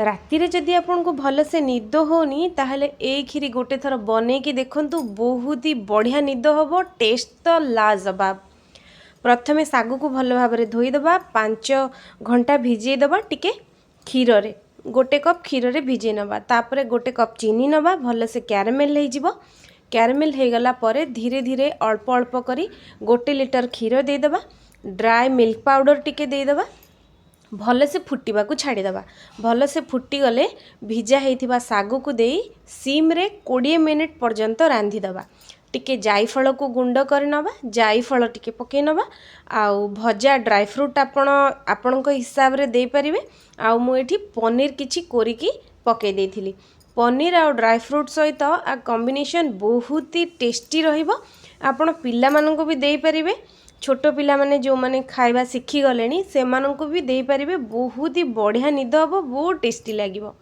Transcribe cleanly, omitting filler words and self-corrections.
ରାତିରେ ଯଦି ଆପଣଙ୍କୁ ଭଲସେ ନିଦ ହେଉନି, ତାହେଲେ ଏଇ କ୍ଷୀରି ଗୋଟେ ଥର ବନେଇକି ଦେଖନ୍ତୁ। ବହୁତ ହି ବଢ଼ିଆ ନିଦ ହେବ, ଟେଷ୍ଟ ତ ଲାଜବାବ। ପ୍ରଥମେ ଶାଗକୁ ଭଲ ଭାବରେ ଧୋଇଦେବା, 5 ଘଣ୍ଟା ଭିଜେଇ ଦେବା ଟିକେ କ୍ଷୀରରେ। ଗୋଟେ କପ୍ କ୍ଷୀରରେ ଭିଜେଇ ନେବା। ତାପରେ ଗୋଟେ କପ୍ ଚିନି ନେବା। ଭଲସେ କ୍ୟାରାମେଲ୍ ହେଇଯିବ। କ୍ୟାରାମେଲ୍ ହେଇଗଲା ପରେ ଧୀରେ ଧୀରେ ଅଳ୍ପ ଅଳ୍ପ କରି 1 ଲିଟର କ୍ଷୀର ଦେଇଦେବା। ଡ୍ରାଏ ମିଲ୍କ ପାଉଡ଼ର ଟିକେ ଦେଇଦେବା। ଭଲସେ ଫୁଟିବାକୁ ଛାଡ଼ିଦେବା। ଭଲସେ ଫୁଟିଗଲେ ଭିଜା ହେଇଥିବା ଶାଗକୁ ଦେଇ ସିମ୍ରେ 20 ମିନିଟ୍ ପର୍ଯ୍ୟନ୍ତ ରାନ୍ଧିଦେବା। ଟିକେ ଜାଇଫଳକୁ ଗୁଣ୍ଡ କରିନେବା, ଜାଇଫଳ ଟିକେ ପକାଇ ନେବା। ଆଉ ଭଜା ଡ୍ରାଏ ଫ୍ରୁଟ୍ ଆପଣ ଆପଣଙ୍କ ହିସାବରେ ଦେଇପାରିବେ। ଆଉ ମୁଁ ଏଠି ପନିର କିଛି କୋରିକି ପକାଇ ଦେଇଥିଲି। ପନିର ଆଉ ଡ୍ରାଏ ଫ୍ରୁଟ୍ ସହିତ କମ୍ବିନେସନ୍ ବହୁତ ହି ଟେଷ୍ଟି ରହିବ। ଆପଣ ପିଲାମାନଙ୍କୁ ବି ଦେଇପାରିବେ। ଛୋଟ ପିଲାମାନେ, ଯେଉଁମାନେ ଖାଇବା ଶିଖିଗଲେଣି, ସେମାନଙ୍କୁ ବି ଦେଇପାରିବେ। ବହୁତ ହି ବଢ଼ିଆ ନିଦ ହେବ, ବହୁତ ଟେଷ୍ଟି ଲାଗିବ।